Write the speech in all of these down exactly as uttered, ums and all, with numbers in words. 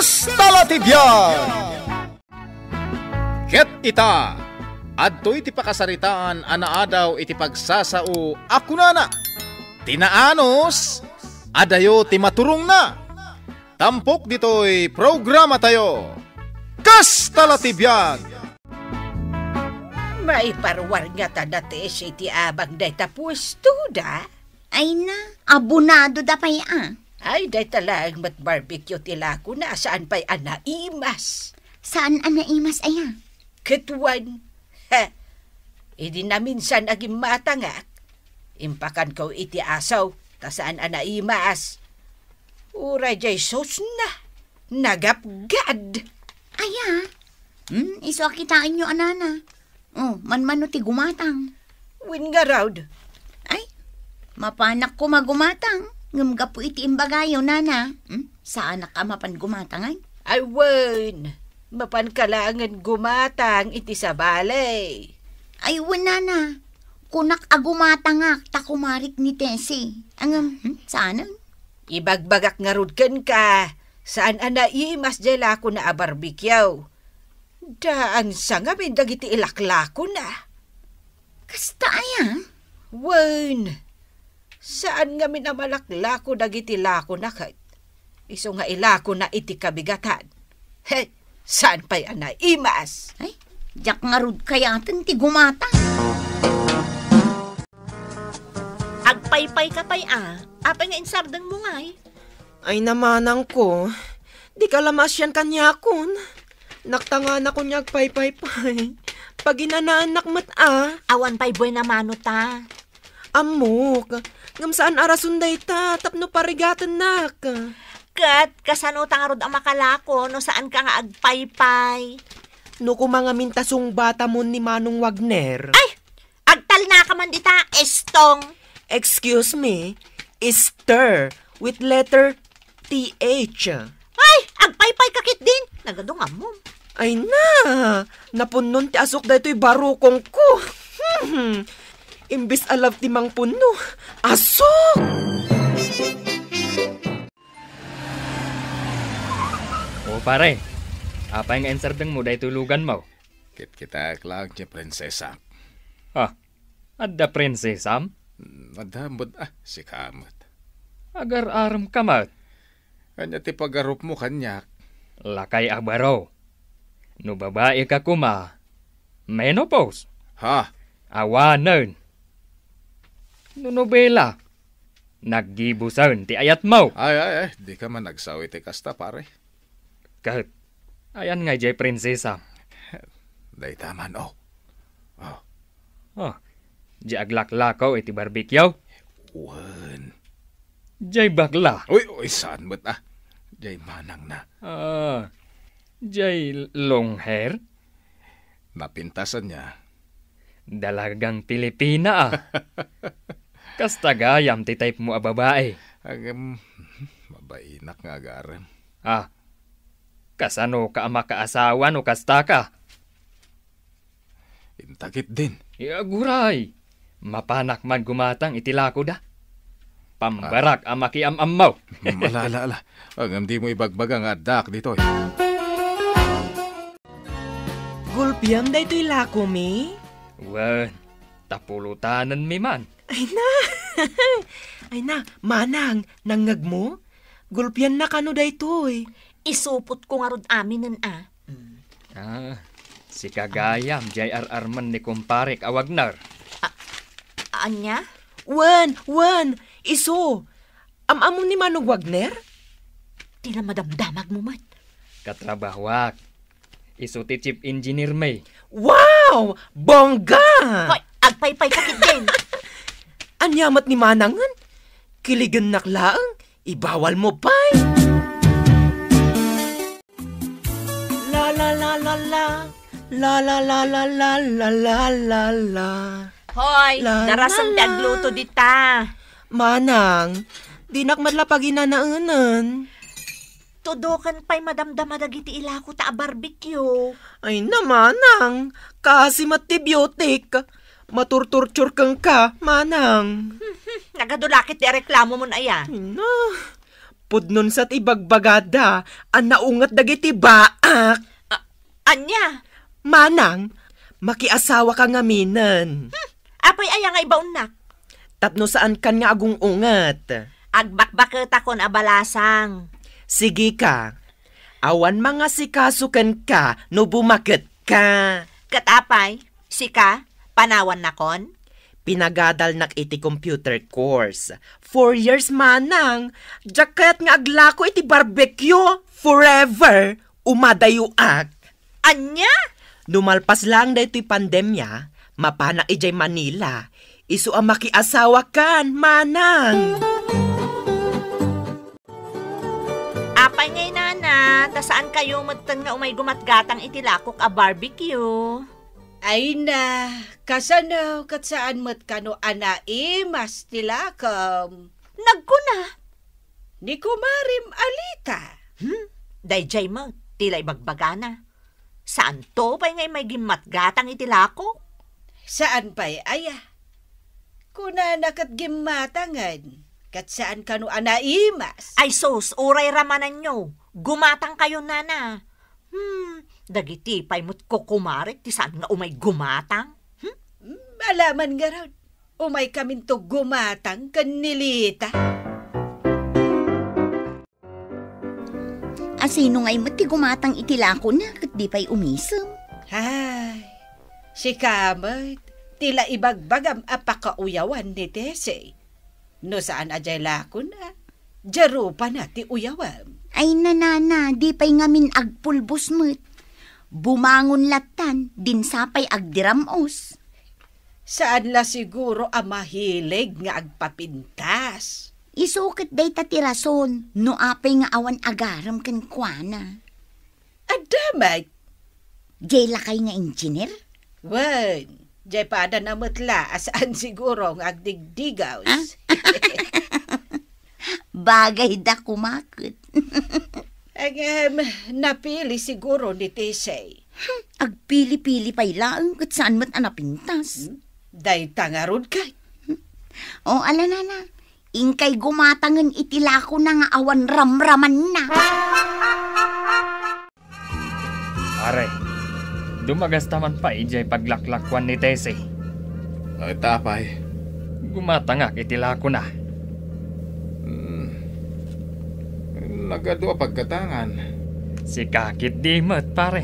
Kasta la ti biag! Ket ita, adtoy ti pakasaritaan a naadaw iti pagsasao a kunana, "Ti naanus, adayo ti maturongna." Tampok ditoy programatayo, Kasta la ti biag! Maiparuar ngata da ti isi ti abang dayta puesto da? Ay na, abonado da pay a. Ay, dayta laeng met barbecue ti lakona, saan pay a naimas. Saan a naimas aya? Ket wen, ha, idi naminsan a gimmatangak, impakanko iti aso, ta saan a naimas. Uray diay sosna, nagapgad. Aya? Hmm, isu a kitaenyo a nana. Oh, manmano ti gumatang? Wen ngarud. Ay, mapanak koma gumatang, ngem gapu iti imbagayo, nana. Hmm? Saanak a mapan gumatangan? Ay, wen. Mapanka laengen gumatang iti sabali. Ay, wen, nana. Kunak a gumatangak ta kumarik ni Tessie. Ngem, hmm, saanen? Ibagbagak ngarud kenka, saan a naimas diay lakona a barbecue. Daan sa ngamin dagiti ilaklakona. Kasta aya? Wen, saan ngamin a malaklako dagiti lakona ket isu nga ilakona iti kabigatan. He, saan pay a naimas? Ay, diak ngarud kayaten ti gumatang. Agpaypay ka pay a. Apay nga insardengmo ngay? Ay, namanangko, dika la maasian kaniakon. Naktanganakon nga agpaypay pay. Paginanaannak met a. Awan pay buena mano ta. Ammok, ngem saan a rason dayta tapno parigatennak. Ket kasano ta ngarud a makalako no saanka nga agpaypay? No koma ngamin ta sungbatamon ni Manong Wagner. Ay! Agtalnaka man dita, Estong. Excuse me, Esther with letter T H. Ay, agpaypay ka ketdin. Nagadu nga ammom. Ay na, napunnon ti asok daytoy barukongko. Hmm, imbes a love ti mangpunno, asok! O pare, apay nga insardengmo daytoy luganmo? Kitkitak laeng ti prinsesak. Ah, adda prinsesam? Mm, adda, ah, sika met. Agar-arem ka met. Ania ti pagarupmo kaniak? Lakay a baro. No babai ka koma, menopause. Ha? Awanen. No nobela, naggibusen ti ayatmo. Ay, ay, ay, di ka man agsao iti kasta, pare. Ket, ayan nga idiay prinsesa? Dayta man, oh. Oh. Oh, di aglaklakaw iti barbecue? Wen. Diay bakla? Uy, uy, saan met, ah? Diay manangna. Ah, diay long hair? Napintasan niya. Dalagang Pilipina, ah. Kasta gayam ti type mo a babae. Agam, mabainak nga agarem. Ah, kasano ka a makaasawa no kasta ka? Intakit din. Eh, aguray. Mapanak man gumatang iti lakoda. Pambarak a makiam-ammaw. Ala, ala, ala. Agam di mo ibagbaga nga addak ditoy. Gulpiam daytoy lakomi? Wen, ta pulotanenmi man. Ay na! Ay na, manang, nangngegmo? Gulpianna kano daytoy? Isupotko ngarud aminen a. Mm. Ah, sika gayam, diay ar-armen ni kumparek a Wagner. A-, ania? Wen, wen, isu. Am-ammo ni Manong Wagner? Ti la madamdamagmo met. Katrabahoak. Isu ti chief engineer mi. Wow! Bongga! Hoy, agpaypay ka ketdin. Ania met ni manangen? Kiligennak laeng, ibawal mo pay. La, la, la, la, la. La, la, la, la. Hoy, la, darasem la, ti la, agluto dita. Manang, dinak met la paginanaenen. Tudoken pay madamdama dagiti ilako ta a barbecue. Ay na, manang, kasi met ti biotic. Maturturtur kenka, manang. Nagadu la ket ti areklamomon aya. Ay na. Pudno sa ti ibagbagada a naunget dagiti baak. A-, ania? Manang, makiasawaka ngaminen. Hmm, apay aya nga ibaonnak? Tapno saankan nga agung-unget. Agbakbaketakon a balasang. Sige ka. Awan mangasikaso kenka no bumaketka. Ket apay? Sika, panawannakon? Pinagadalnak iti computer course. Four years manang. Diak kayat nga aglako iti barbecue. Forever. Umadayoak. Ania? No malpas laeng daytoy pandemia, mapanak idiay Manila. Isu a makiasawakan, manang. Apay ngay, nana, ta saan kayo metten nga umay gumatgatang iti lakok a barbecue? Ay na, kasano ket saan met kano a naimas ti lakom? Nagkuna. Ni kumarim Alita. Hmm? Daydiay met, ti la ibagbagana. Saanto pay nga immay gimmatgatang iti lakok? Saan pay aya? Kunana ket gimmatangen, ket saan kano a naimas. Ay sus, uray ramananyo. Gumatang kayo, nana. Hmm, dagiti pay met kukumarik ti saan nga umay gumatang? Hmm? Malaman ngarud, umay kaminto gumatang ken ni Lita. A sino ngay met ti gumatang iti lakona ket di pay umisem? Ay, sika met, ti la ibagbagam a pakauyawan ni Tessie. No saan a diay lakona, diay rupana ti uyawam. Ay, nanana, di pay ngamin agpulbos met. Bumangon lattan, dinsa pay agdiram-os. Saan la siguro a mahilig nga agpapintas. Isu ket dayta ti rason no apay nga awan agarem kenkuana. Adda met. Diay lakay nga engineer? Wen, diay padana met la a saan siguro nga agdigdigaws. Ah? Bagay da kumaket. Ngem, napili siguro ni Tessie. Hmm, agpili-pili pay laeng ket saan met a napintas. Hmm? Dayta ngarud kay. O, ala, nana, inkay gumatangen iti lakona nga awan ramramanna. Pare, dumagasta man pay idiay paglaklakuan ni Tessie. Ay, tapay. Gumatangak iti lakona. Hmm. Nagadu a paggatangan. Sika ketdi met, pare.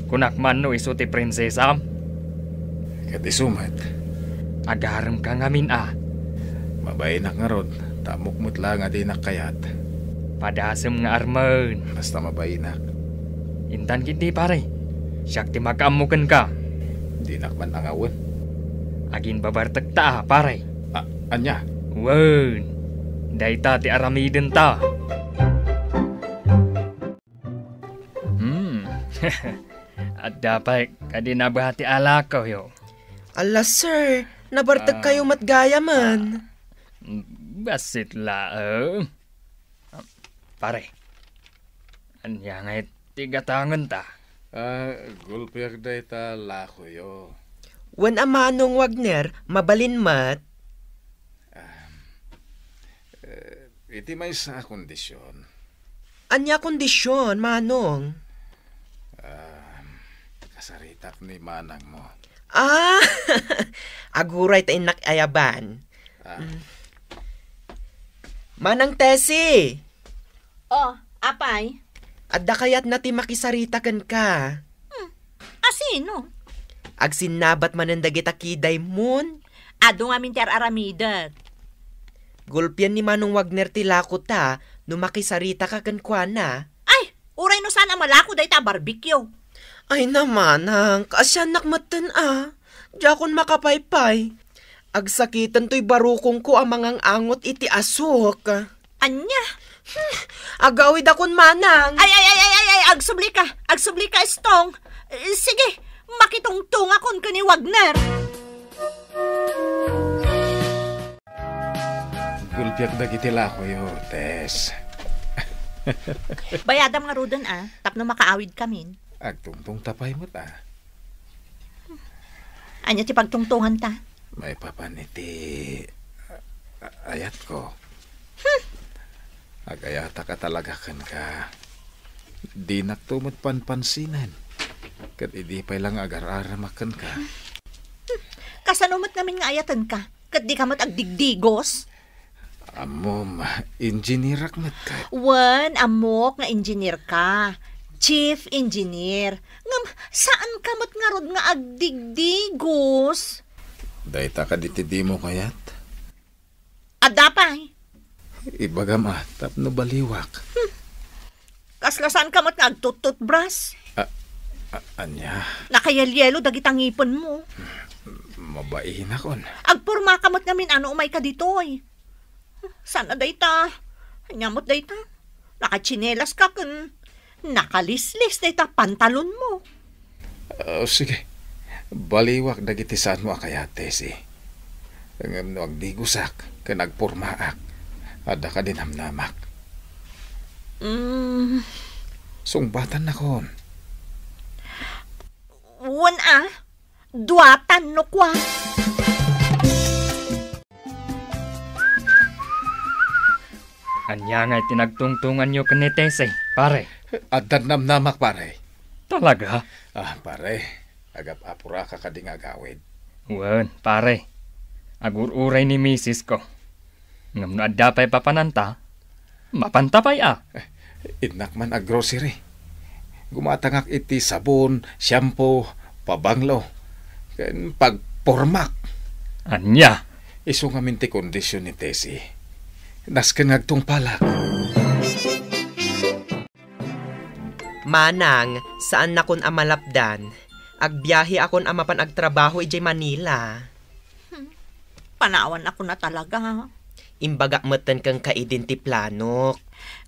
Kunak man no isu ti prinsesam? Ket isu met. Agaremka ngamin a. Mabainak ngarud, ta ammok met laeng a dinak kayat. Padasem nga armen. Basta mabainak. Intan ketdi, pare. Siak ti makaammo kenka. Dinak man angawen. Agin babartekta a, pare. A-, ania? Wen, dayta ti aramidenta. Hmm. Adda pay kadi nabati a lakoyo. Ala, sir, nabartek kayo met gayamen. Ah, bassit laeng. Pare, ania ngay ti gatangenta? Ah, gulpiak dayta lakoyo. Wen a Manong Wagner, mabalin met. Ah, eh, iti maysa a kondisyon. Ania kondisyon, Manong? Ah, kasaritak ni manangmo. Ah, aguray ta innak ayaban. Ah. Mm. Manang Tessie! Oh, apay? Adda kayatna ti makisarita kenka. Hmm, a sino? Agsinnabat manen dagita kidaymon. Adu ngamin ti ar-aramidek. Gulpian ni Manong Wagner ti lakota no makisaritaka kenkuana. Ay, uray no saan a malako dayta a barbecue. Ay, namanang, kaasiannak metten a. Diakon makapaypay. Agsakiten toy barukongko a mangang-angot iti asuk. Ania? Hmm, agawidakon manang. Ay, ay, ay, ay, ay, ay, agsubli ka. Agsubli ka, Estong. Eh, sige, makitungtungakon ken ni Wagner. Gulpiak dagiti lakoyo, Tess. Bayadam ngaruden a, tapno makaawidkamin. Agtungtongta pay met a. Ania ti pagtungtonganta? Maipapan iti, a-, ayatko. Hmm. Agayatak a talaga kenka. Dinakto met panpansinen. Ket idi pay la nga agar-aramak kenka. Kasano met ngamin nga ayatenka? Ket dika met agdigdigos? Ammom, engineerak met ket. Wen, ammok nga engineer ka. Chief engineer. Ngem, saan ka met ngarud nga agdigdigos? Dayta kadi ti dimo kayat? Adda pay. Ibagam a, tapno baliwak. Hmm. Kasla saan ka met nga agtututbras? A-, a-, ania? Nakayelyelo dagita ngipenmo. Mabainak on. Agporma ka met ngamin a no umay ka ditoy. Saan a dayta? Ania met dayta? Nakatsinelas ka ken nakalislis dayta pantalonmo. Ah, sige. Baliwak dagiti saanmo a kayat, Tessie. Ngem no agdigosak ken agpormaak, adda kadi namnamak? Mm. Sungbatannakon. Wen a, duatan no kua. Ania nga iti nagtungtunganyo ken ni Tessie, pare? Addan namnamak, pare. Talaga? Ah, pare, agap-apuraka kadi nga agawid? Wen, pare. Agur-uray ni misis ko. Ngem no adda pay papananta, mapanta pay a. Eh, innak man a grocery. Gumatangak iti sabon, shampoo, pabanglo, ken pagpormak. Ania? Isu ngamin ti kondisyon ni Tessie. Nasken nga agtungpalak. Manang, saannakon a malapdan. Agbiaheakon a mapan agtrabaho idiay Manila. Hmm. Panawanakon a talaga. Imbagak metten kenka idin ti planok.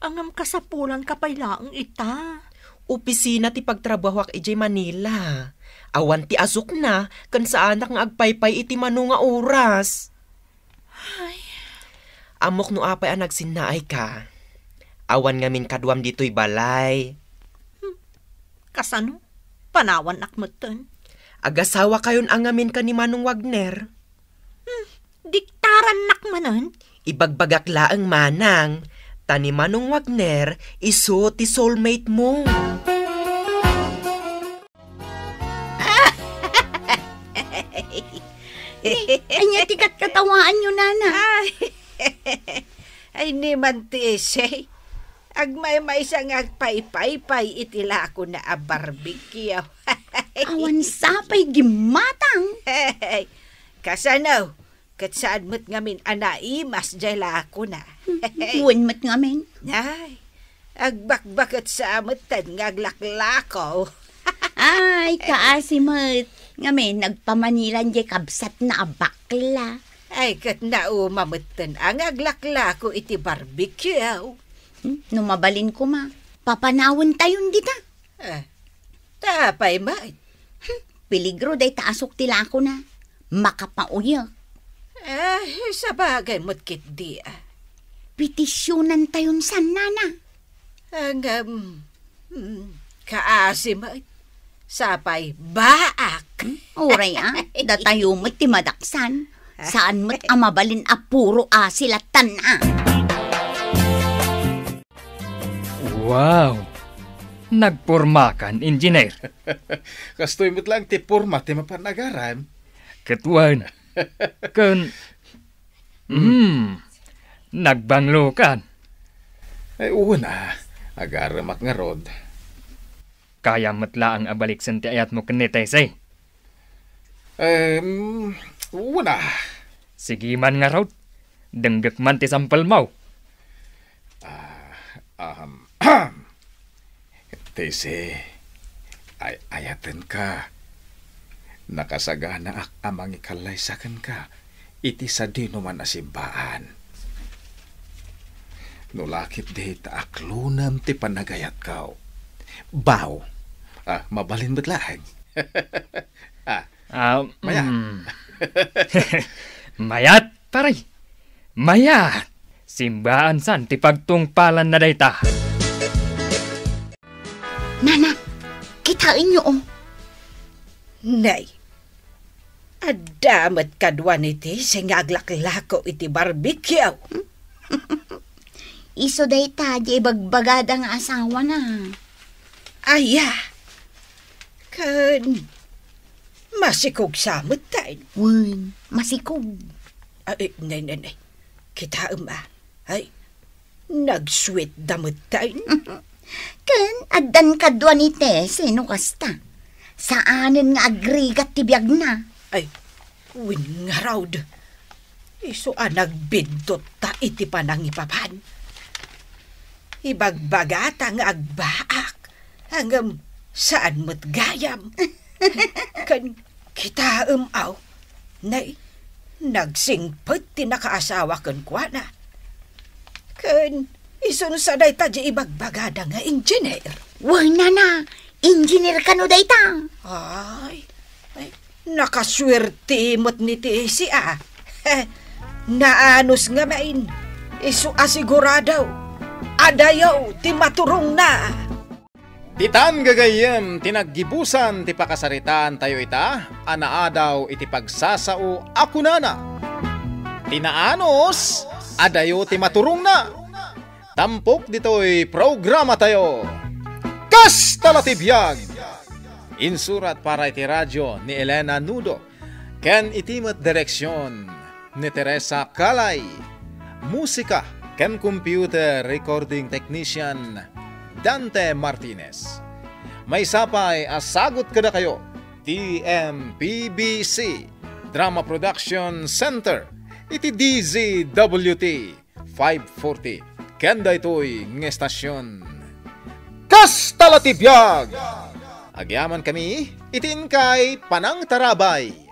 Ngem kasapulanka pay laeng ita. Opisina ti pagtrabahoak idiay Manila. Awan ti asukna, ken saanak nga agpaypay iti mano nga oras. Ay. Ammok no apay a nagsinnaayka. Awan ngamin kaduam ditoy balay. Hmm. Kasano? Panawannak metten. Agasawakayon a ngamin ken ni Manong Wagner. Hmm. Diktarannak manen? Ibagbagak laeng, Manang, ta ni Manong Wagner isu ti soulmate mo. Ania ti katkatawaanyo, Nana? Ay, ay, ni man ti Tessie. Agmaymaysa nga agpaypaypay iti lakona a barbecue. Awan sapay gimmatang. Kasano? Ket saan met ngamin a naimas diay lakona. Wen met ngamin. Ay, agbakbaket sa metten nga aglaklako. Ay, kaasi met. Ngamin, nagpamanilan diay kabsatna a bakla. Ay, ket nauma metten a nga aglaklako iti barbecue. Hmm, no mabalin koma, papanawentayon dita. Eh, ta apay met? Hmm, peligro dayta asuk ti lakona. Makapauyek. Eh, sabagay met ketdi, a. Petisyonantayon san, Nana. Ngem, mm, kaasi met. Sapay, baak. Hmm, uray, a. Datayo met ti madaksan. Saan met a mabalin a puro asi lattan, a. Wow! Nagpormakan, engineer. Kastoy met laeng ti porma ti mapan agaram. Ket wen. Ken, mm, nagbanglokan. Ay, wen a. Agaremak ngarud. Kayam met laeng a baliksen ti ayatmo ken ni Tessie. Em, wen a. Sige man ngarud. Denggek man ti sampelmo. Ah, ahem. Tessie, ay-ayatenka. Nakasaganaak a mangikallaysa kenka iti sadinoman a simbaan. No la ketdi ta aklonem ti panagayatko. Baw. Ah, mabalin met laeng. Ah, Ah, mayat. Mm. Mayat, pare. Mayat. Simbaan san ti pagtungpalanna dayta. Nana, kitaenyo, o. Nay, adda met kadua ni Tessie nga aglaklako iti barbecue. Isu dayta di ibagbagada nga asawana. Aya, ken masikog sa metten. Wen, masikog. Ay, ne, ne, ne. Kitaem, a. Ay, nagsuet da metten. Ken addan kadua ni Tessie no kasta. Saanen nga agrigat ti biagna. Ay, wen ngarud. Isu a nagbiddut ta iti panangipapan. Ibagbagata nga agbaak, ngem saan met gayam. Ken kitaem, aw, nay, nagsingpet ti nakaasawa kenkuana. Ken isun sa dayta di ibagbagada nga engineer. Wen, nana, engineer kano dayta? Ay, ay, nakasuerte met ni Tessie, a. Naanus ngamin, isu a sigurado, adayo ti maturongna. Ditan gagayyem ti naggibusan ti pakasaritaantayo ita a naadaw iti pagsasao a kunana, "Ti naanus, adayo ti maturongna." Tampok ditoy programatayo, Kasta la ti biag! Insurat para iti radio ni Elena Nudo, ken iti met direksion ni Teresa Calay. Musika ken computer recording technician, Dante Martinez. Maysa pay a sagut kadakayo ti M P B C Drama Production Center iti D Z W T five forty. Ken daytoy nga estasion, Kasta la ti biag! Agyamankami iti inkay panangtarabay.